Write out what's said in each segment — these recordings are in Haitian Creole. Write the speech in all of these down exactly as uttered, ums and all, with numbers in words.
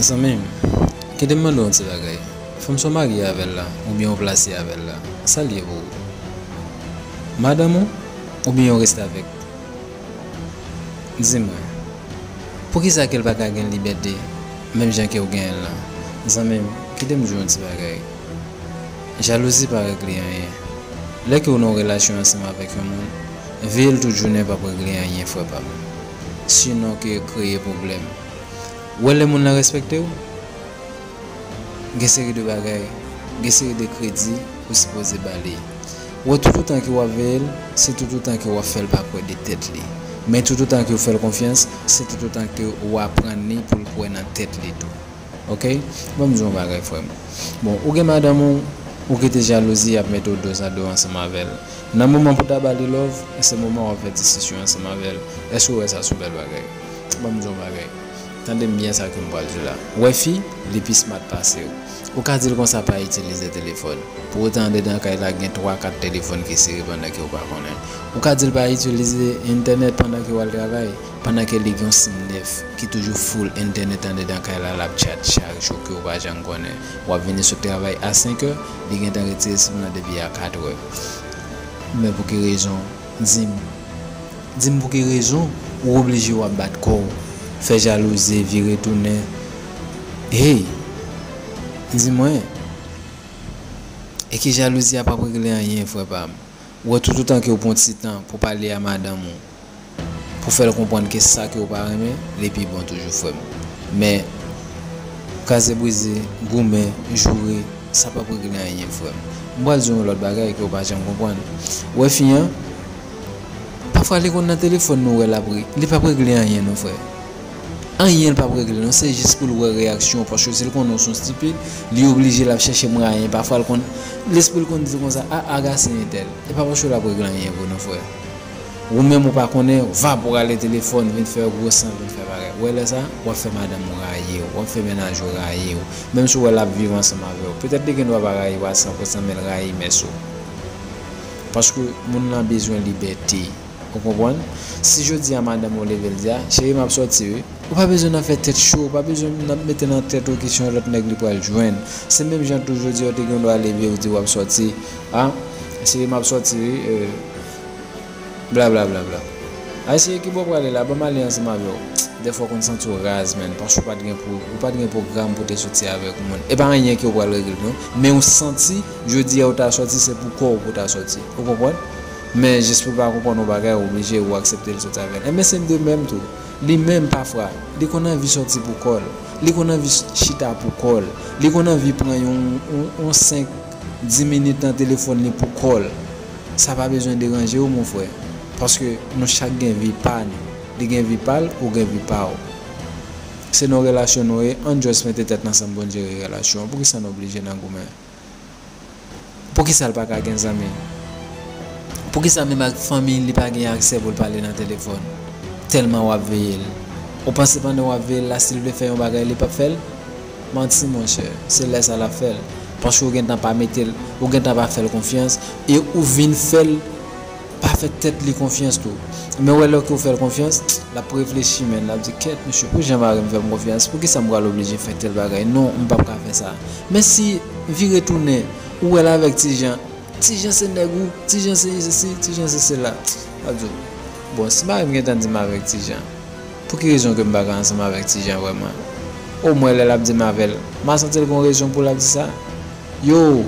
Zanmi m, kite m mande w yon ti bagay. Fanm sa w marye avè l la, oubyen w plase avè l la, sa l ye pou ou? Madanm ou, oubyen yon restavèk? Di mwen, poukisa ke l pa ka gen libète menm jan ke w genyen l lan? Zanmi m, kite m di w yon ti bagay. Jalouzi pa regle anyen. Lè ke w nan yon relasyon ansanm avèk yon moun, veye l tout jounen p ap regle anyen, frè pa m. Sinon ke kreye pwoblèm. Ou wè lè moun nan respekte w, gen seri de bagay, gen seri de kredi ou sipoze ba li. Ou wè, toutotan ke w ap veye l, se toutotan ke w ap fè l pa kwè de tèt li. Men toutotan ke w fè l konfyans, se toutotan ke w aprann li pou l kwè nan tèt li tou. Oke? Ban m di w yon bagay, frè m. Bon, ou gen madanm ou, ou kite jalouzi ap mete w dozado ansanm avè l. Nan moman pou w ta ba li love, se moman w ap fè diskisyon ansanm avè l. Èske w wè sa se yon bèl bagay? Ban m di w yon bagay. Tande m byen sa ke m pral di w la. Ou wè fi, li pi smart pase w. Ou ka di l konsa pa itilize telefòn. Pou otan andedan kay la gen twa, kat telefòn ki sere pandan ke w pa konnen. Ou ka di l pa itilize entènèt pandan ke w al travay. Pandan ke li gen yon sim nèf ki toujou full entènèt andedan kay la, l ap chat chak jou ke w pa janm konnen. W ap vini sot travay a senk è, li gentan retire sim nan depi a kat è. Men pou ki rezon? Di m. Di m pou ki rezon ou oblije w ap bat kò w, fè jalouzi, vire tounen. Hey! Di mwen, e ke jalouzi a p ap regle anyen, frè pa m. Ou wè, toutotan ke w pran ti tan pou pale a madanm ou, pou fè l konprann ke sa ke w pa renmen, li pi bon toujou, frè m. Men, kraze brize, goumen, joure, sa p ap regle anyen, frè m. M pral di w yon lòt bagay ke w pa janm konprann. Ou wè fi an, pafwa li konn nan telefòn nou wè l ap ri. Li p ap regle anyen non, frè. Anyen l p ap regle non, se jis pou l wè reyaksyon w, paske si l konnen w se yon stipid, li oblije l ap chèche mwayen. Pafwa l konn, lespri l konn di konsa, a, agase entèl. E pa paske l ap regle anyen vre non, frè. Ou menm ou pa konnen, vap ou rale telefòn, vin fè gwo san, vin fè bagay. Ou wè lè sa, w ap fè madanm ou rayi w, w ap fè mennaj ou rayi w. Menm si w wè l ap viv ansanm avè w. Petèt li gen dwa pa rayi w a san pou san, men l rayi mès ou. Paske moun nan bezwen libète. Ou konprann? Si jodi a madanm ou leve l di a, cheri, m ap sòti wi. Ou pa bezwen nan fè tèt cho, ou pa bezwen nan mete nan tèt ou ke se yon lòt nèg li pral jwenn. Se menm jan tou jodi a ou te gen dwa leve ou di w ap sòti. A, cheri, m ap sòti wi. Bla bla bla bla. Ay cheri, ki bò w prale la? Ban m ale ansanm avè w. Dèfwa w konn santi w raz, menn, paske w pa t gen pou, ou pa t gen pwogram pou te soti avèk moun. E pa anyen ke w pral regle non. Men ou santi, jodi a ou ta sòti, se pou kò w pou w ta sòti. Ou konprann? Men jis pou l pa konprann yon bagay, ou oblije ou aksepte l soti avè l. Enben se de menm tou. Li menm pafwa, li konn anvi sòti pou kò l. Li konn anvi chita pou kò l. Li konn anvi pran yon, yon, yon senk, dis minit nan telefòn li pou kò l. Sa pa bezwen deranje w, mon frè. Paske nou chak gen vi pa nou. Li gen vi pa l, ou gen vi pa w. Se nan relasyon nou ye, ann just mete tèt n ansanm pou n jere relasyon an. Poukisa n oblije nan goumen? Poukisa l pa ka gen zanmi? Poukisa menm ak fanmi li pa gen aksè pou l pale nan telefòn? Tèlman w ap veye l. Ou panse pandan w ap veye l la, si l vle fè yon bagay, li p ap fè l? Manti, monchè. Se lè sa l ap fè l. Paske ou gentan pa mete l, ou gentan pa fè l konfyans, e ou vin fè l pa fè tèt li konfyans tou. Men w wè lè ke w fè l konfyans, l ap reflechi, menn, l ap di, kèt, mesye, pou jan mari m fè m konfyans, poukisa m pral oblije fè tèl bagay? Non, m p ap ka fè sa. Men si vire tounen, ou wè l avèk ti jan, ti jan se nèg ou, ti jan se sesi, ti jan se sela. L ap di w, bon, si mari m gentan di m avèk ti jan, pou ki rezon ke m pa ka ansanm avèk ti jan vrèman? Omwen lè l ap di m avè l, m a santi l gen yon rezon pou l ap di sa. Yo,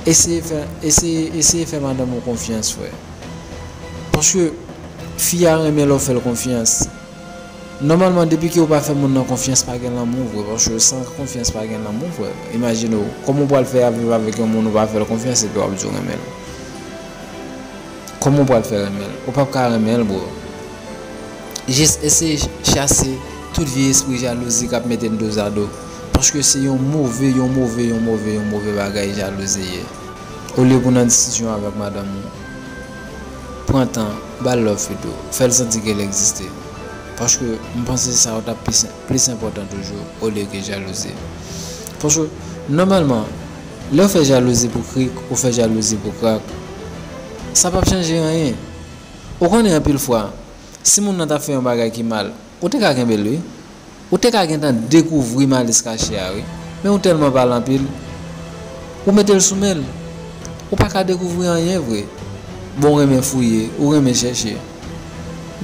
eseye fè, eseye, eseye fè madanm ou konfyans, frè. Paske fi a renmen lè w fè l konfyans. Nòmalman, depi ke w pa fè moun nan konfyans, pa gen lanmou vre. Paske san konfyans, pa gen lanmou vre. Imajine w, kòman w pral fè ap viv avèk yon moun ou pa fè l konfyans epi w ap di w renmen l? Kòman w pral fè renmen l? Ou p ap ka renmen l, bro. Jis eseye chase tout vye espri jalouzi k ap mete n dozado. Paske se yon move, yon move, yon move, yon move bagay jalouzi ye. Olye pou w nan diskisyon avèk madanm ou, pran tan, ba l love pito, fè l santi ke l egziste. Paske m panse sa yo t ap plis, plis enpòtan toujou, olye ke jalouzi. Paske, nòmalman, lè w fè jalouzi pou krik, ou fè jalouzi pou krak, sa p ap chanje anyen. Ou konnen anpil fwa, si moun nan ta fè yon bagay ki mal, ou te ka kenbe l, wi. Ou te ka gentan dekouvri malis kache a, wi. Men ou tèlman pale anpil, ou mete l sou men l. Ou pa ka dekouvri anyen vre. Bon, ou renmen fouye, ou renmen chèche.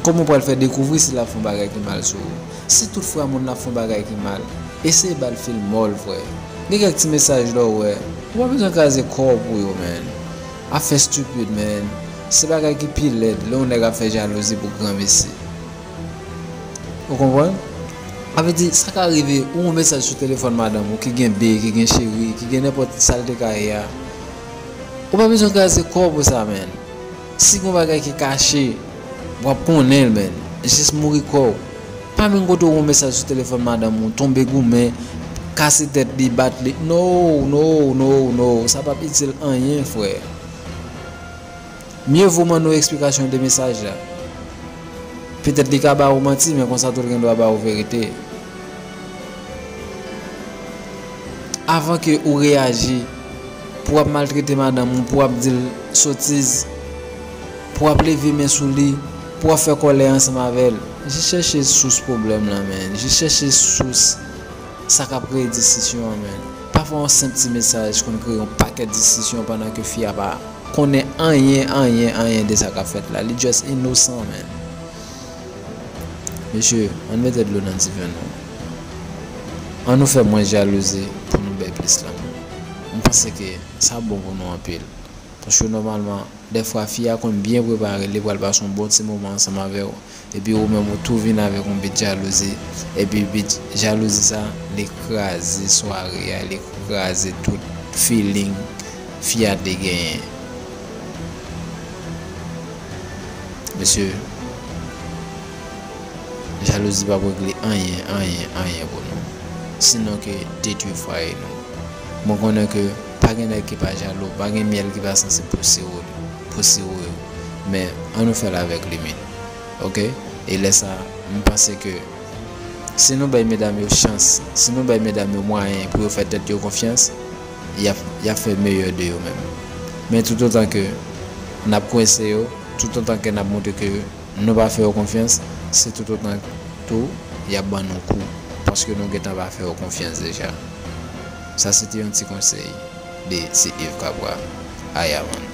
Kòman ou pral fè dekouvri si l ap fè yon bagay ki mal sou ou? Si tout fwa moun nan ap fè yon bagay ki mal, eseye ba l fil mòl, frè. Gen kèk ti mesaj la ou wè, ou pa bezwen kraze kò w pou yo, man. Afè stupid, man. Se bagay ki pi lèd lè yon nèg ap fè jalouzi pou granmesi. Ou konprann? Sa vle di, sa ka rive, ou yon mesaj sou telefòn madanm ou ki gen be, ki gen cheri, ki gen nenpòt sa l te ka ye a. Ou pa bezwen kraze kò w pou sa, man. Si gen yon bagay ki kache, w ap konnen l, man. Jis mouri kò w. Pa menm kote w yon mesaj sou telefòn madanm ou, tonbe goumen, kase tèt li, bat li. No, no, no, no. Sa p ap itil anyen, frè. Mye vo w mande w eksplikasyon de mesaj la. Petèt li ka ba ou manti, men konsa tou l gen dwa ba ou verite. Avan ke ou reyaji, pou w ap maltrete madanm ou, pou w ap di l sotiz, pou w ap leve men sou li, pou w ap fè kòlè ansanm avè l, jis chèche sous pwoblèm lan, man. Jis chèche sous sa k ap kreye diskisyon an, man. Pafwa yon senp ti mesaj konn kreye yon pakèt diskisyon pandan ke fi a pa konnen anyen, anyen, anyen de sa k ap fèt la. Li just inosan, man. Mesye, ann mete dlo nan diven nou. Ann nou fè mwens jalouzi pou nou bay plis lanmou. M panse ke sa bon pou nou anpil. Paske nòmalman, dèfwa fi a konn byen prepare, li pral pase yon bon ti moman ansanm avè w. Epi ou menm ou tou vin avèk yon bit jalouzi. Epi bit jalouzi sa, li kraze sware a, li kraze tout feeling fi a te genyen. Mesye, jalouzi p ap regle anyen, anyen, anyen pou nou. Sinon ke detwi fwaye nou. Mwen konnen ke pa gen nèg ki pa jalou, pa gen myèl ki pa sanse pou siwo, pou siwo yo. Men, ann nou fè l avèk limit. Oke? E lè sa, m panse ke si nou bay medam yo chans, si nou bay medam yo mwayen pou yo fè tèt yo konfyans, y ap, y ap fè meyè de yo menm. Men toutotan ke n ap kwense yo, toutotan ke n ap montre ke nou pa fè yo konfyans, se toutotan tou y ap ban nou kou, paske nou gentan pa fè yo konfyans deja. Sa se te yon ti konsèy de se Yves Capra. Ayaman.